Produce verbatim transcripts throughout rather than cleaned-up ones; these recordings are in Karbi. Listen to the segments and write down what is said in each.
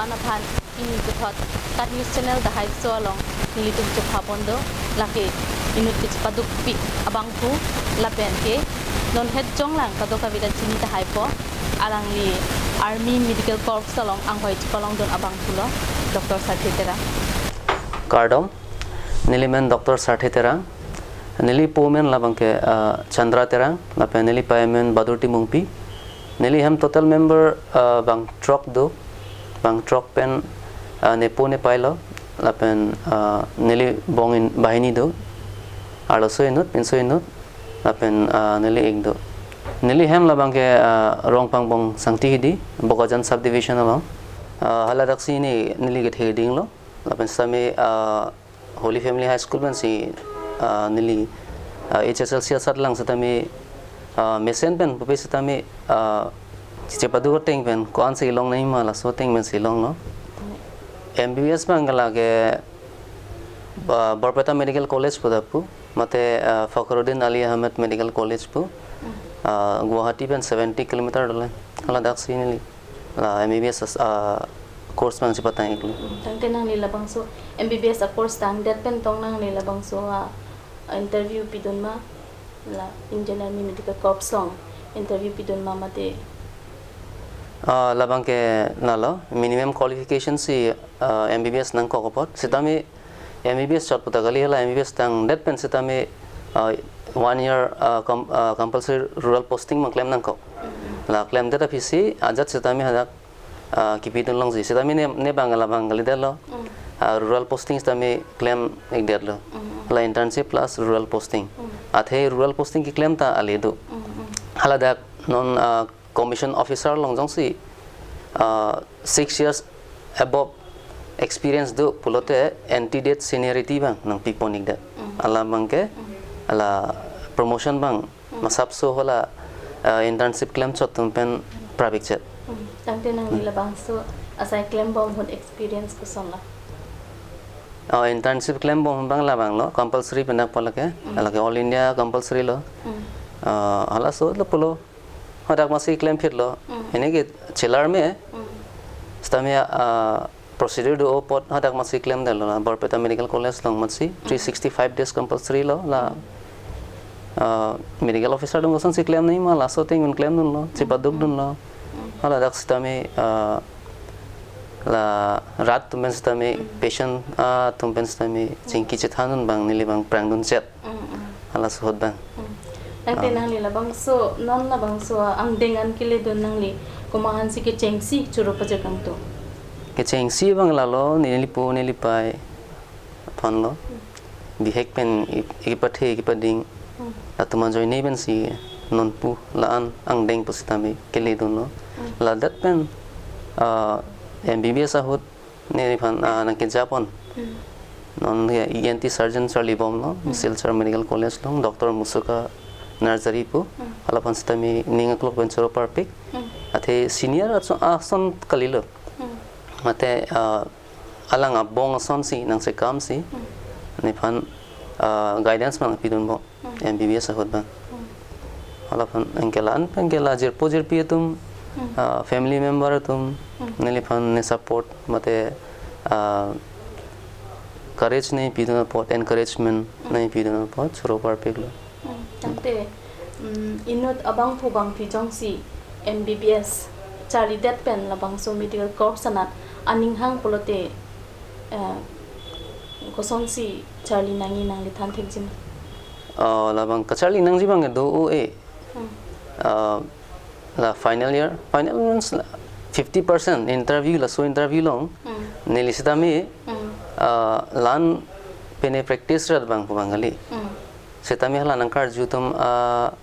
Anaphan ini puthot KAT News Channel dahai so along nelitum chepha pon do, lake inut kechepadukpik abangphu lapen ke non het jonglang kadokave ta chini tahai po, alangli Army Medical Corps along anghoi chepalongdun abangphu lo, Doctor Sarthe Terang. Kardom, neli men Doctor Sarthe Terang, neli po men labang ke, ah, Chandra Terang, lapen neli pei men Badur Timungpi. Neli hem total member, ah, bang throk do, bang throk pen, ah, nepo nepei lo, lapen, ah, neli bong in bahini do, arloso inut, pinso inut, lapen, ah, neli ik do. Neli hem labang ke, ah, Rongpangbong Sangti Hidi, Bokajan Subdivision along. Ah, haladak si ne neli kethe ding lo, lapen sitame, ah, Holy Family High School pensi, ah, neli, ah, H S L C asatlang sitame, ah, mesen pen pupe sitame, ah, chepaduk ateng pen ko-an si long nangji ma laso ateng pensi longlo. M B B S abang ke lake, ah, Barpeta Medical College pu ta pu, mate, ah, Fakhruddin Ali Ahmed Medical College pu, ah, Guwahati pen seventy kilometer dolo. Haladak si neli la M B B S as-, ah, course abang chepatang iklo. Hmm, tangte nangli labangso M B B S a-course tangdet pen tong nangli labangso a-interview pidun ma, la Indian Army Medical Corps along interview pidun ma mate? Ah, labang ke lalo, minimum qualification si, ah, M B B S nangkok apot. Sitame M B B S chot pu ta kali, hala M B B S tangdet pen sitame, ah, one year, ah, com-, ah, compulsory rural posting abang klem nangkok. La klemdet aphi si ajat sitame hadak, ah, kipidun longji. Sitame ne, ne abang labang kalidetlo. Mm. Ah, rural posting sitame klem ikdetlo. Mm. La internship plus rural posting. Mm. Athe rural posting keklem ta ale do. Mm, mm. Haladak non, ah, commission officer along jongsi, ah, six years above experience do pulote antedated seniority abang nangpi pon ikdet. Mm. Hala abang ke, mm, hala promotion abang, mm, masapso hala, ah, internship klem chot atum pen prapik chet. Mm. Tangte nangli, mm, labangso asai klembom ahut experience koson lo? Ah, internship klembom abang labang lo, compulsory pen dak pu lake, mm, lake all India compulsory lo. Mm. Ah, halaso lo pulo. Hadak masi klem phit lo. Mm. Ini ke chelar me. Mm. Sitame, ah, procedure do apot hadak masi klemdetlo la Barpeta Medical College along masi, mm, three sixty-five days compulsory lo la. Mm. Ah, medical officer atum kosonsi klem nangji ma laso ateng pen klemdunlo, mm, chepadukdunlo. Mm. Haladak sitame, ah, la rat atum pen sitame, mm, patient, ah, atum pen sitame, mm, chingki chethandun abang neli abang prangdun chet. Mm, mm. Halaso ahut abang. Mm. Tangte, ah, nangli labangso, non labangso angdeng an keledun nangli komat ansi kechengsi choro pajak kangtung? Kechengsi abang lalo, neli po neli pei aphan lo. Mm. Bihek pen i-, ikepathe, ikepading. Mm. Latum ajoine pensi nonpu la-an angdeng pusitame keledunlo. Mm. Ladak pen, ah, M B B S ahut neliphan, ah, nangkejapon. Hmm. Non ke E N T surgeon charlibomlo, hmm, Silchar Medical College along, Doctor Musuka Narzary pu, hmm, halaphan sitame ning aklok pen choro parpik. Hmm. Athe senior ason, ason kalilo. Hmm. Mate, ah, alang abong asonsi nangchekam si, hmm, neliphan, ah, guidance abang pidunbom. Hmm. M B B S ahut abang. Hmm. Halaphan anke la-an, anke la jirpo jirpi atum, hmm, ah, family member atum, hmm, neliphan ne support mate, ah, courage ne pidun apot, encouragement, hmm, ne pidun apot choro parpiklo. Hmm. Tangte, mm, inut abangphu bangphi jongsi M B B S charlidet pen labangso medical corps anat aning hang pulote, eh, kosonsi charli nangji nangli than thekji ma? Oh, labang kacharli nangji abang do-o-e. Hmm. Ah, la final year, final means la fifty percent interview, laso interview along. Hmm. Neli sitame, hmm, ah, la-an pine practice rat abangphu abang kali. Hmm. Sitame hala nangkarju atum, ah,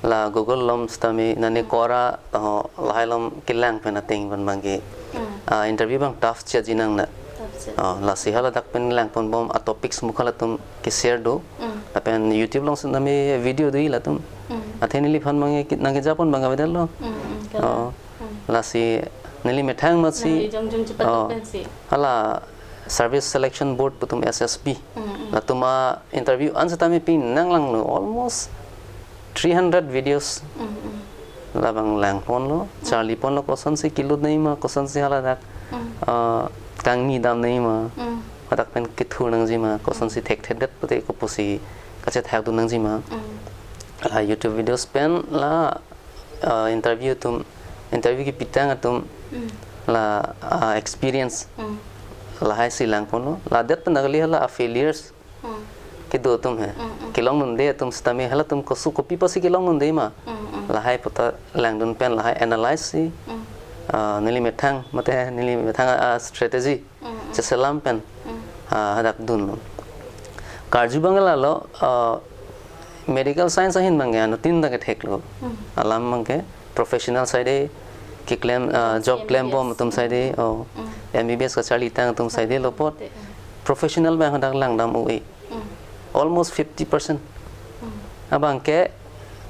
la Google along sitame nane, hmm, Quora, oh, lahai along kelang pen ateng pen abangke, hmm, ah, interview abang tough chetji nangne. Tough chet. Oh, lasi haladak pen langponbom a-topics mukhang latum ke-share do. Hmm. Lapen YouTube along sitame video do-i latum. Hmm. Athe neliphan abangke nangkejapon abang avedetlo. Hmm, hmm, kalang. Oh. Hmm. Lasi neli methang amatsi, nangli jongjong chepatok, oh, pensi. Hala Service Selection Board pu atum, S S B. Hmm, hmm. Latum a-interview an sitame pinang langlo, almost three hundred videos. Mm, mm. Labang langponlo, mm, charliponlo, kosonsi kelut nangji ma, kosonsi haladak Mm. Ah, kangni dam nangji ma. Mm. Hadak pen kethur nangji ma. Kosonsi Mm. thekthedet pute kopusi kachethak dun nangji ma. Mm. La YouTube videos pen la, ah, interview atum, interview kepitang atum Mm. la, ah, experience Mm. lahai si langponlo. La det pen kali hala failures Mm. kedo atum he. Mm, mm. Kelong dunde atum sitame halatum kosu kopi pusi kelong dunde ma. Mm, mm. Lahai puta langdun pen lahai analyze si. Mm. Ah, neli methang, mate neli methang, ah, strategy. Mm, mm. Cheselam pen. Mm. Ah, hadak dunlo. Karju abang lalo, ah, medical science ahin abang ke anuttin ta ketheklo. Mm. Alam abang ke professional side keklem, ah, job klem bom M B B S atum side, oh. Mm. M B B S kacharli tang atum side lo apot. Mm. Professional abang hadak langdam ui. Mm. Almost fifty percent. Mm. Abang ke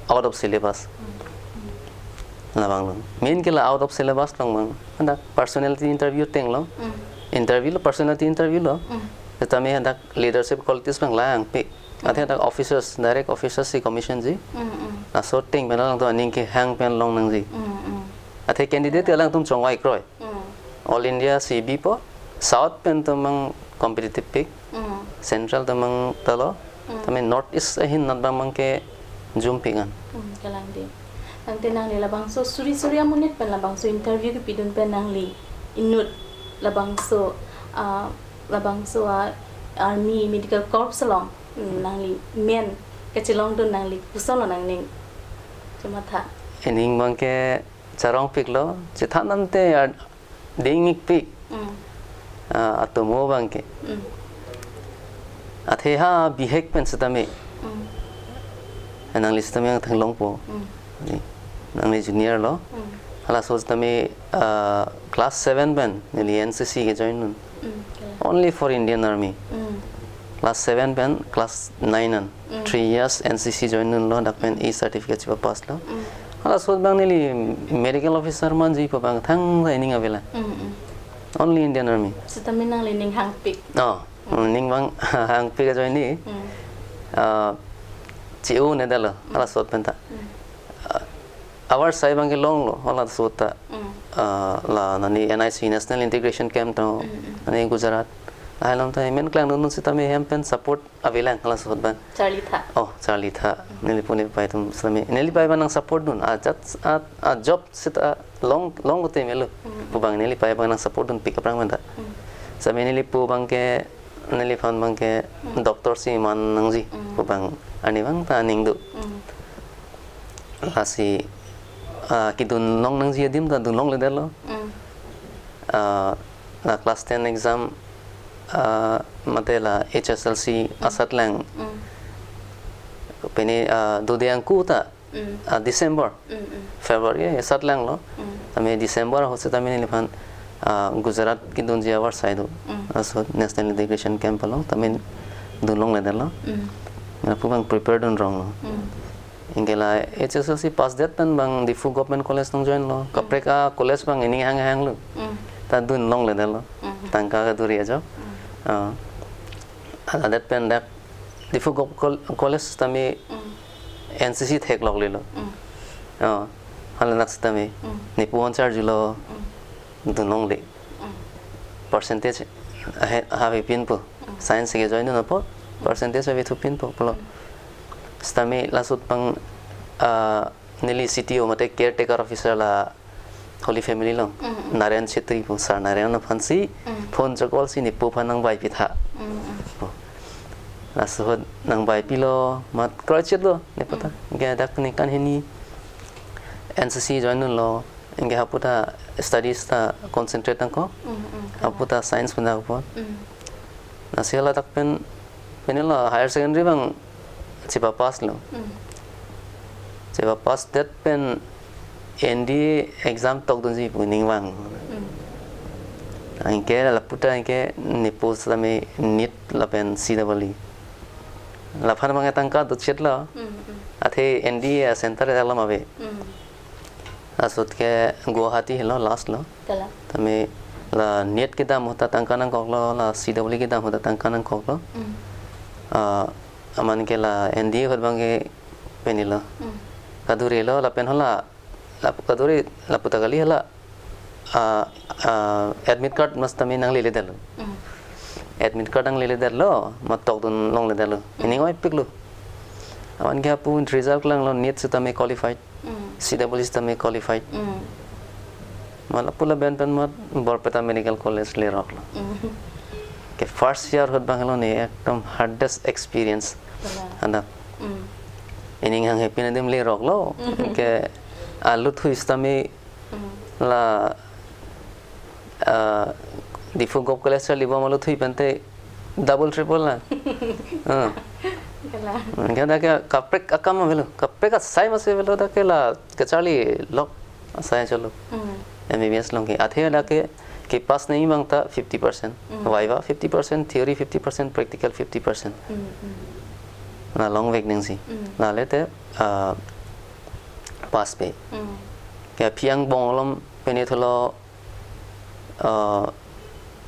out of syllabus. Mm. Labanglo. Main ke la out of syllabus along abang. Hadak personality interview atenglo. Mm. Interview lo, personality interview lo. Mm. Tame hadak leadership qualities abang langpik. Athe Mm. hadak officers, direct officers si commission ji. Mm, mm. Laso ateng pen alangtum aning kehang pen long nangji. Mm, mm. Athe candidate alangtum chongvai kroi. Mm. All India C B po, South pen atum abang competitive pik, Mm. Central atum abang talo, Mm. tame North East ahin anat abang abang ke jum pik an. Mm, kalang dei. Tangte nangli labangso suri suri amonit pen labangso interview kepidun pen nangli inut labangso, ah, labangso, ah, Army Medical Corps along, mm, nangli men kachelongdun nangli kosonlo nangning chematha? Ining abang ke charong piklo, chethan namte ar-, ding-ik pik. Mm. Ah, atomo abang ke. Mm. Athe ha bihek pen sitame. Mm. Nangli sitame nangthanglongpo. Mm. Nangli junior lo. Mm. Halaso sitame, ah, class seven pen neli N C C kejoin dun. Mm, kalang. Only for Indian Army. Mm. Class seven pen class nine an. Mm. Three years N C C join dunlo, dak pen e certificate chepapass lo. Mm. Halaso abang neli medical officer manji pu abang thangta ining avelang. Mm, mm. Only Indian Army. Sitame nangli ning hangpik. Oh, Mm. ning abang hangpik ajoine. Mm. Ah, che-o-ne detlo, Mm. halaso pen ta. Mm. Ah, avarsai abang kelonglo, halaso ta. Mm. Ah, la nani N I C, National Integration Camp to, Mm, mm. nani Gujarat. Lahai alam ta men klangdun sitame hem pen support avelang halaso abang. Charlitha. Oh, charlitha. Mm. Neli pu nepai atum sitame. Nelipai abang nangsupport dun. Ajat, a, a job seta long, long kote melo. Mm. Pu abang nelipai abang nangsupport dunpik aphrang pen ta. Mm. Sitame neli pu abang ke, neliphan abang ke Mm. doctor si man nangji. Mm. Pu abang arni abang ta aning do. Mm. Lasi, ah, kedun long nangji adim ta dun longledetlo. Mm. Ah, la class ten exam, ah, mate la H S L C Mm. asatlang. Mm. Pini, ah, dode angku ta, Mm. ah, December, Mm, mm. February, eh, asat langlo. Mm. Tame December ahut sitame neliphan, ah, Gujarat kedunji avarsai do. Mm. Laso National Integration Camp along, tame dun longledetlo. Mm. Lapu abang prepare dun ronglo. Mm. Anke la H S L C pass det pen abang Diphu Government College nangjoin lo. Mm. Kaprek a college abang ining hanghanglo. Mm. Ta dun longledetlo. Mm. Tangka kaduri ajo. Mm. Ah. Hala det pen dak Diphu Gov Col-, College tame Mm. N C C theklok lelo. Mm. Ah. Hala dak sitame. Mm. Nepo-an charjulo. Mm. Dun longle. Mm. Percentage ahe-, hapipinpo. Mm. Science kejoin dunpo. Percentage avethupinpo pulo. Mm. Sitame laso abang, ah, neli C T O mate caretaker officer la Holy Family along. Mm, mm. Narayan Chetri pu, Sir Narayan aphansi Mm. phone chocall si nepo aphan nangvai pitha. Mm, mm. Oh. Laso ahut nangvaipilo, mat kroichetlo, nepo ta. Mm. Anke dak ningkan hini N C C join dunlo. Anke hapu ta studies ta concentrate nangkok. Mm, mm, hapu ta science pen nangkok. Mm. Lasi ladak pen, pen lo higher secondary abang chepapass lo. Mm. Chepapass det pen N D A exam tokdunji pu ining vang. Mm. Anke lapu ta anke nepo sitame NEET lapen C double E. Laphan abang tangka dotchetlo. Mm, mm. Athe N D A center alam ave. Mm. Laso ahut ke Guwahati helo last lo. Kalang. Tame la NEET kedam ahut ta tangka nangkoklo, la C double E kedam ahut ta tangka nangkoklo. Mm. Ah, amat ke la N D A ahut abang ke pini lo. Mm. Kadurilo lapen hala, la kaduri lapu ta kali hala. ah, ah, admit card mas tame nangleledetlo. Mm. Admit card nangleledetlo, ma tokdun longledetlo. Mm. Ining oipiklo. Aman ke apu result klanglo, NEET sitame qualified, Mm. C W C sitame qualified. Mm. Ma lapu lapen pen mat Borpeta Medical College leroklo. Mm. Ke first year ahut abang lo ne ekdom hardest experience. Kalang. Anak. Mm. Ining hanghe pin adim leroklo. Mm. Ke alut hui sitame Mm. la, ah, Diphu Govt College charlibom alut hui pen te double triple na. Ah. Kalang. Kaya dak ke kaprek akam avelo, kaprek asai masi avelo, dak ke la kacharli lok asai cholo. Mm. M B B S along ke. Athe dak ke, ke pass nangji abang ta fifty percent. Mm. Viva fifty percent, theory fifty percent, practical fifty percent. Mm, mm. La longvek nangji. Mm. La le te, ah, pass pe. Mm. Ke aphi angbong alom pine thulo, ah,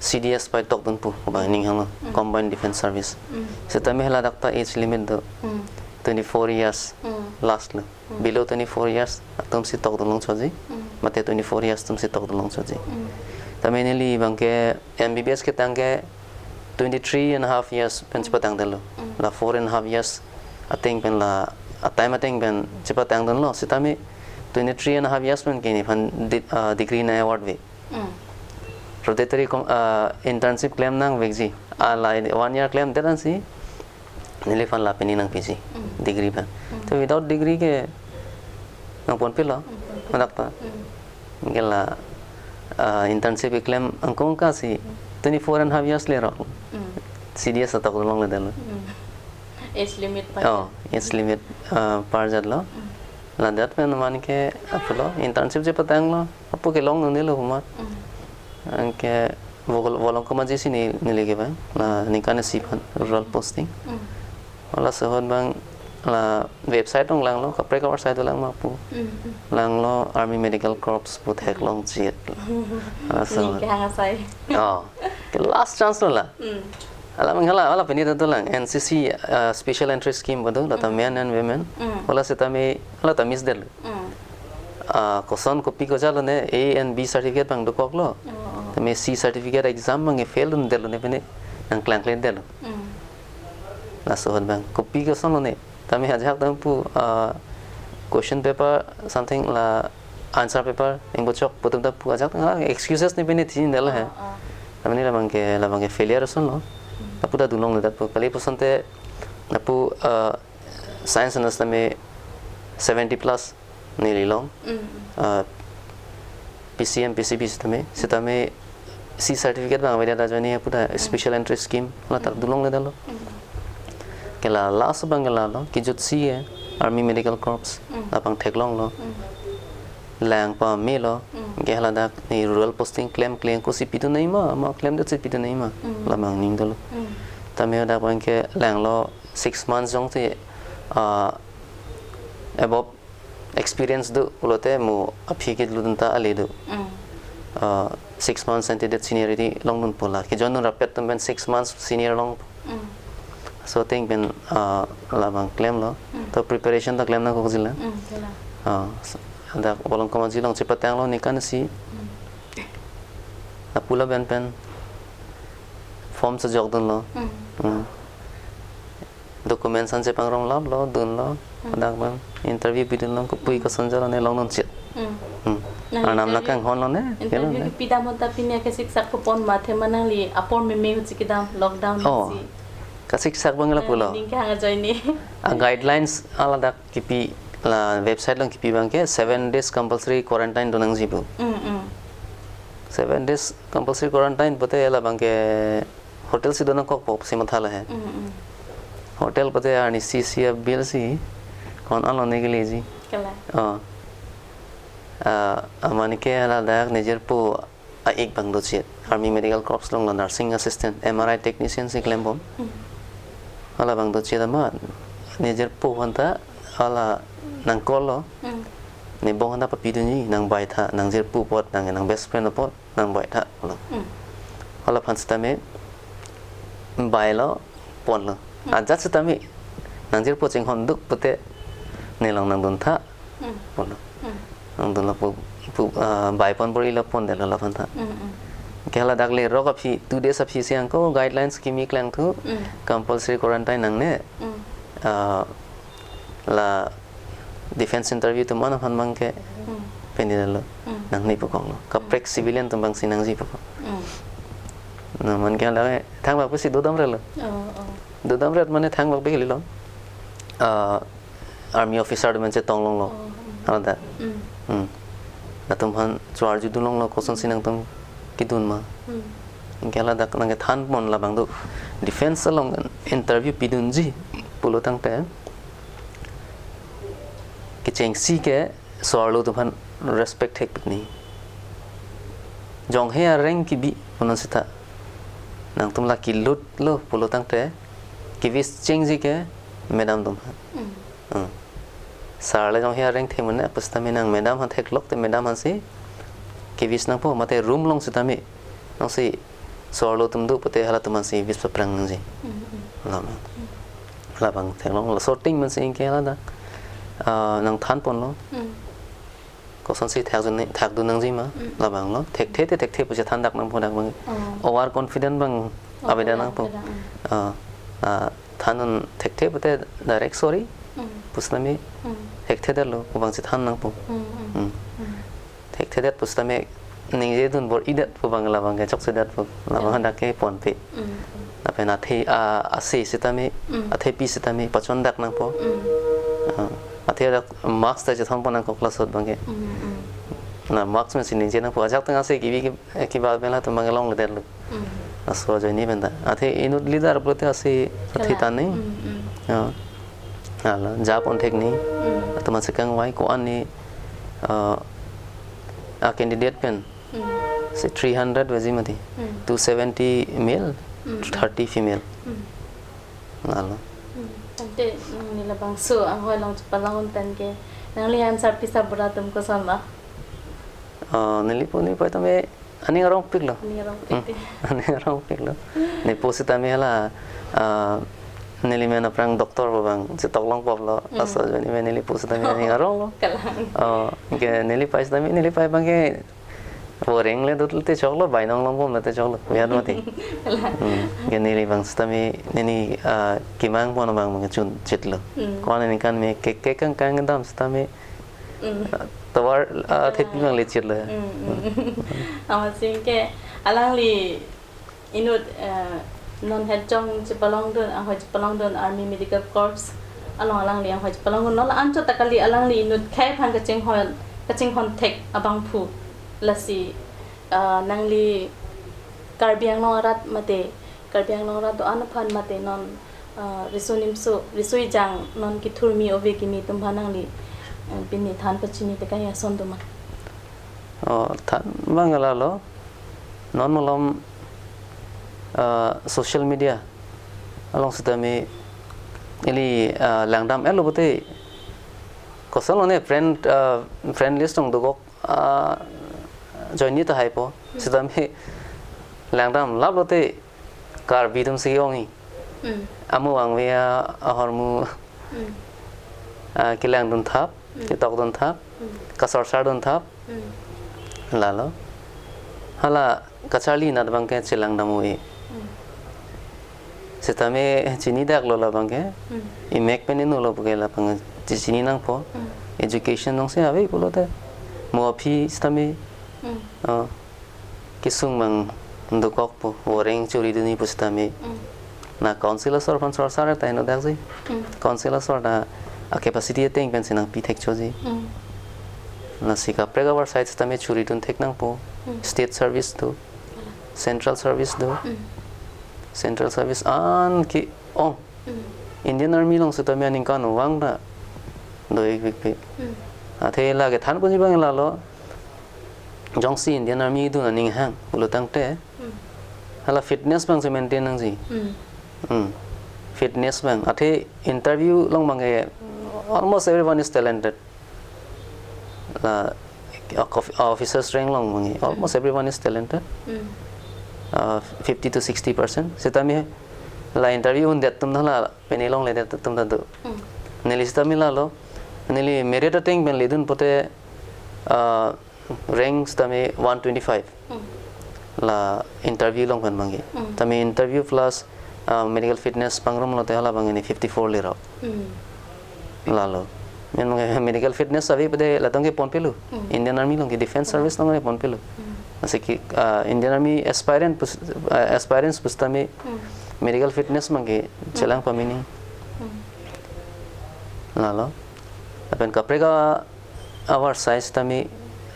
C D S pai tokdun pu, ba ning hanglo, Mm. Combined Defence Service. Mm. Sitame ladak ta age limit do, Mm. twenty-four years Mm. last lo. Mm. Below twenty-four years atum si tokdun longchotji, Mm. mate twenty-four years atum si tokdun longchotji. Mm. Tame neli abang ke M B B S ketang ke twenty-three and a half years pen Mm. chepatangdetlo. Mm. La four and a half years ateng pen la, a time ateng pen chepatangdunlo, sitame twenty-three and a half years pen ke nephan di-, ah, degree nang award ve. Mm. Rotary com-, ah, internship klem nangvekji. Ah, la one year klemdet ansi neliphan la pini nangpiji, Mm. degree pen. Mm. To without degree ke nangponpilo, Mm, ponpilo. Adak ta. Mm. Ke la, ah, internship keklem angkung ka si Mm. twenty-four and half years lerok. Mm. C D S atok longledetlo. Mm. Age limit pa. Oh, age limit, ah, parjatlo. Mm. Ladak pen aman ke apulo, internship chepatanglo, apu ke longdunlo pu mat. Mm. Anke Volong-, Volongkom Aji si ne, neli ke abang, la ningkan isi aphan rural posting. Mm. Hala ahut abang la website along langlo, kaprek kaprek site along ma pu. Mm, mm. Langlo Army Medical Corps pu theklong chit. Hala ahut. Ning kehang asai. Oh, ke last chance lo la. Mm. Hala abang hala, hala pini ta dolang N C C, ah, Special Entry Scheme pu do, la ta Mm. men and women. Mm. Hala sitame, hala ta miss detlo. Mm. Ah, koson kopi ko jalo ne A and B certificate abang dokoklo. Oh, oh. Tame C certificate exam abang fail dundetlo ne pine nangklangkledetlo. Mm. Laso ahut abang kopi kosonlo ne. Tame ajahak tame pu, ah, question paper something la answer paper ingbochok pu atum ta pu ajahak tame, ah, excuses ne pine thin dela he. Oh, oh. Tame ne labang ke, labang ke failure asonlo. Mm. Lapu ta dun longledet pu kali pu asonte lapu, ah, science honours tame seventy plus neli long. Mm, mm. Ah, P C M, P C B sitame, sitame C certificate abang avedet ajoine apu ta Mm. Special Entry Scheme, ladak Mm. dun longledetlo. Mm. Ke la last abang ke lalo, kejut si e, Army Medical Corps, Mm. labang theklonglo. Mm. Lang pamelo, Mm. ke ladak ne rural posting klemkle ko si pidun nangji ma, ma klemdet si pidun nangji ma, Mm. labang ning dolo. Mm. Tame ladak abang ke langlo six months jongsi, ah, above experience do pulote mo aphi kelutdun ta ale do. Mm. Ah, six months ante det seniority longdun pu la. Kejoindun rapet atum pen six months senior long. Mm. Laso ateng pen, ah, labang klemlo. Mm. To preparation ta klem nangkokji la. Mm, kalang. Ah, so, ladak Volongkom Aji along chepatanglo ningkan isi. Mm. Lapu lapen pen form chejokdunlo. Mm. Mm. Documents an chepangrong laplo, dunlo, Hmm. ladak abang interview pidunlo, kopui koson jalo ne longdun chit. Hmm. Hmm. Nang Arnam interview, nang kanghonlo ne, interview kelo ne. Kipi dam ahut ta pini kasiksak pupon ma, athema nangli apor meme ahut si kedam lockdown Oh. si. Kasiksak abang la Nang pulo. Ning kehang ajoine. A guidelines aladak kipi la website along kipi abang ke seven days compulsory quarantine do nangji pu. Hmm, hmm. Seven days compulsory quarantine pute labang ke hotel si do nangkokpo pusi matha lo he. Mm, mm. Hotel pute arnisi isi a bill si ko-an lo ne keleji. Kalang. Oh. Ah, amat ke ladak nejirpo a-ik abang dochit. Army Medical Corps along la nursing assistant, M R I technician si klembom. Mm. Hala abang dochit amat. Nejirpo aphanta hala nang call lo. Mm. Nebong aphanta papidunji, nang bai tha, nangjirpo apot, nang, nang best friend apot. Nang bai tha pulo. Mm. Hala aphan sitame bailo ponlo. Mm. Ajat sitame nangjirpo chinghon duk pute nelong nangdun tha Mm. pulo. Mm. Nangdunlo pu pu, ah, bai pon bor-ilo pon detlo laphan ta. Mm, mm. Ke hala dak lerok aphi, two days aphi si angko guidelines kimi klang thu, Mm. compulsory quarantine nangne. Mm. Ah, la defense interview atum aphan abangke Mm. pini detlo. Mm. Nangne pu koklo. Kaprek civilian atum abang si nangji pu kok. Mm. Na man ke hala thang bak pusi dodam relo. Oh, oh. Dodam ret mane thang bak bek lilo. Ah, army officer atum chetong longlo. Oh, mm. Hala ta. Mm. Hmm. Latum aphan chuar judun longlo kosonsi nangtum kedun ma. Mm. Anke hala dak nangkethan pon labang do. Defense along interview pidunji pulo tangte kechengsi ke so-arlo atum aphan respect thekpik nangji. Jonghe areng kebi punon seta nangtum la kelutlo pulo tangte kevis chengji ke madam atum aphan. Mm. Hmm. Sir le jonghe areng thek mane pusitame nang madam aphan theklok te madam aphansi kevis nangpo mate room along sitame nangsi so-arlo atum do pute halatum aphansi vis paprang nangji. Mm, mm. Lama. Mm. Labang theklong lo sorting mansi anke hala dak. Ah, nangthan ponlo. Mm. Kosonsi thakdun, thakdun nangji ma, Mm. labanglo. Thekthe te thekthe pusi than dak nangpo dak abang. Oh. Over confident abang Oh, abeda oh, nangpo. Abeda, mm. Ah, ah, thandun thekthe pute direct sorry. Mm. Pusitame Mm. thekthe detlo, pu abangsi than nangpo. Mm, mm. Mm. Mm. Thekthe det pusitame ningjedun bor-idet pu abang labang ke chokchedet pu labang Mm. hadak ke ponpe. Mm, mm. Lapen athe, ah, ase sitame, Mm. athepi sitame pachon dak nangpo. Mm. Ah, athe dak mask ta chethon pon nangkok class ahut abangke. Mm, mm. Na mask mansi ningje nangpo ajak tang ase kebi ke, eh, keba bela atum abangke longledetlo. Mm. Laso ajoine pen ta. Athe inut leader pulote ase athe Kalang. Tani. Mm, mm. Ah. Hala, ja pon thek nangji. Mm. Atum ase kangvai ko-an ni, ah, a candidate pen. Mm. Si three hundred veji mati. Mm. Two seventy male, Mm. thirty female. Mm. Lalo. Mm. Tangte nangli labangso anghoi along chepalong un pen ke nangli answer pisa bura atum koson ma? Ah, neli pu neli pai tame aning arongpiklo. Aning arongpik Hmm. te. Aning arongpiklo. Ne pu sitame hala, ah, neli men aphrang doctor pu abang chetok longpoplo. Hmm. Laso ajoine neli pu sitame aning aronglo. Kalang. Oh, ke neli pai sitame neli pai abangke voreng le dut te choklo, bainong longbom le te choklo. Biar mati. Kalang. Hmm. Ke neli abang sitame neli, ah, kemang pon abang abang chunchitlo. Hmm. Ko-an aningkan me ke, ke kangkang dam sitame Mm. Tovar, ah, Oh. thekpi abang lechit lo. Mm, mm. Amatsi ke alangli inut, eh, non het jong chepalongdun, anghoi chepalongdun Army Medical Corps along alangli anghoi chepalongdun. Non anchot ta kali alangli inut khei aphan kachinghon, kachinghon thek abangphu lasi, eh, nangli Karbi Anglong arat mate, Karbi Anglong arat do-an aphan mate non ah, riso nimso, riso ejang non kethurmi ove kimi atum aphan nangli, eh, pini than pachini te kai ason do ma? Oh, than abang lalo. Non malom, ah, social media along sitame ili, ah, langdam-etlo pute. Koson lone friend, ah, friend list along dokok, ah, ajoine ta haipo. Hmm. Sitame langdam laplo te Karbi atum si ongji. Hmm. Amu vangve a, ahormu, Hmm. ah, kelangdun thap, Hmm. ketokdun thap, Hmm. kasorsardun thap. Hmm. Lalo. Hala kacharli anat abangke chelangdam ave. Hmm. Sitame chinidaklo labangke. Hmm. Imek pen inutlo puke labang chechini nangpo. Hmm. Education along si ave pulote. Mo aphi sitame. Hmm. Oh. Kesung abang dokokpo, voreng churi dunji pusitame. Mm. Na council asor aphan sorsar ta inutdakji. Mm. Council asor ta a capacity ateng pensi nangpi thekchotji. Mm. Lasi kaprek abar side sitame churi dun thek nangpo. Mm. State service do, central service do. Mm. Central service an ke-ong. Mm. Indian Army along sitame aningkan vang ta do-ikpikpik. Mm. Athe lake than ponji abang lalo. Jongsi Indian Army dun aning hang pulo tangte. Hmm. Hala fitness abangsi maintain nangji. Hmm. Hmm. Fitness abang. Athe interview along abangke almost everyone is talented. La, of-, officers rank along abangke almost everyone is talented. Hmm. Uh, fifty to sixty percent. Sitame la interview hundet atum hala pini longledet atum ta do. Hmm. Neli sitame lalo. Neli merit ateng pen ledun pute, uh, Rank sitame one twenty-five. Hmm. La interview along pen abangke. Hmm. Tame interview plus, ah, medical fitness pangrum lote hala abang ini fifty-four lerok. Hmm. Lalo. Men abangke medical fitness ave pede latum ke ponpelo. Hmm. Indian Army along ke defense Hmm. service along ke ponpelo. Hmm. Lasi ke, ah, Indian Army aspirant pus-, ah, aspirants pusitame Hmm. medical fitness abangke chelang pamini. Hmm. Lalo. Lapen kaprek ahavar asai sitame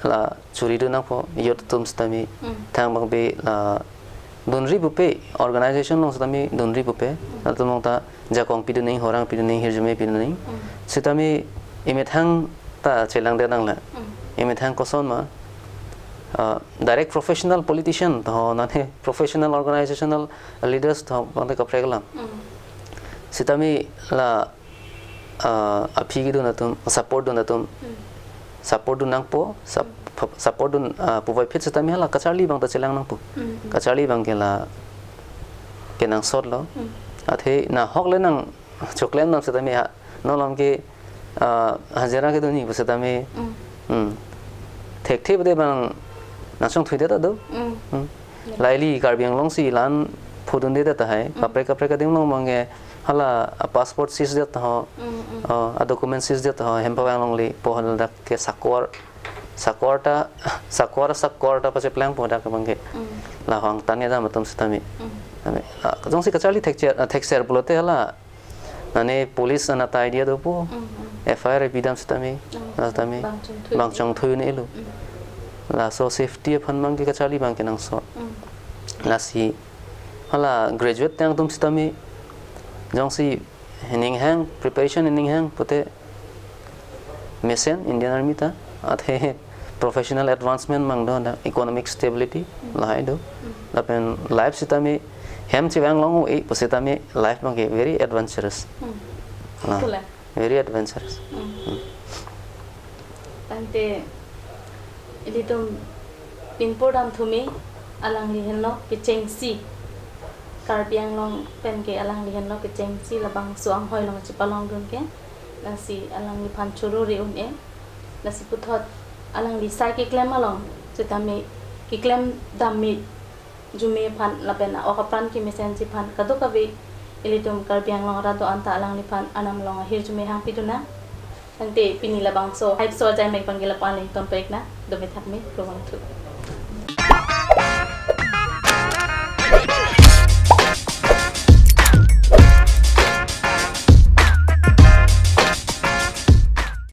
la churi dun nangpo, youth atum sitame Hmm. thang abangke la dunri pupe, organization along sitame dunri pupe, Hmm. latum along ta jakong pidun nangji, horang pidun nangji, hirjume pidun nangji. Hmm. Sitame emethang ta chelang det nang la. Hmm. Emethang koson ma, ah, direct professional politician, to nane professional organizational leaders to abangke kaprek alam. Hmm. Sitame la, ah, aphi kedun atum, support dun atum, Hmm. support dun nangpo, sup-, Hmm. support dun, ah, puvoiphit sitame hala kacharli abang ta chelang nangpo. Hmm, hmm. Kacharli abangke la kenangsot lo. Hmm. Athe nahok le nangchoklem dam sitame ha, non along ke, ah, hajira kedunji pusitame. Hmm. Hmm. Thekthe pede abang nangchongthui det ta do. Hmm. Hmm. Laili Karbi Anglong si la-an phodunde det tahai, Mm. kaprek kaprek adim along abangke hala a-passport seize det ho, Mm, mm. uh, a-document seize det ho, hem pavang longle po, hala dak ke sakor, sakor ta, sakor, sakor ta pacheplang po dak abangke. Mm. La hang tanya dam atum sitame. Mm. Tame, ah, jongsi kacharli thekser, ah, thekser pulote hala nane police ana tai dia dopo. Mm, mm. F I R pidam sitame, Mm, la sitame, bang chongthui. bang chongthui un-elo. Mm. Laso safety aphan abangke kacharli abang kenangsot. Mm. Lasi, hala graduate tang atum sitame, jongsi ninghang, preparation ninghang pute mesen Indian Army ta, athe professional advancement abang do, dak economic stability, Mm. lahai do. Mm. Lapen life sitame hem chevang long-o-e pusitame life abangke very adventurous. Mm. Ah, Kula. very adventurous. Mm. Mm. Tangte ilitum pinpur dam thume alangli henlo kechengsi, Karbi Anglong pen ke alangli henlo kechengsi labangso anghoi along chepalongdun ke. Lasi alangliphan choro re un-e. Lasi puthot alangli sai keklem along sitame keklem dam me jume aphan lapen ok apran kemesenji aphan kadokave ilitum Karbi Anglong arat do-an ta alangliphan arnam along ahirjume hangpidun nang. Tangte pini labangso Hype Show ajai mek abangke lapu-an le ton pek nang, dome thak me, krovang thu.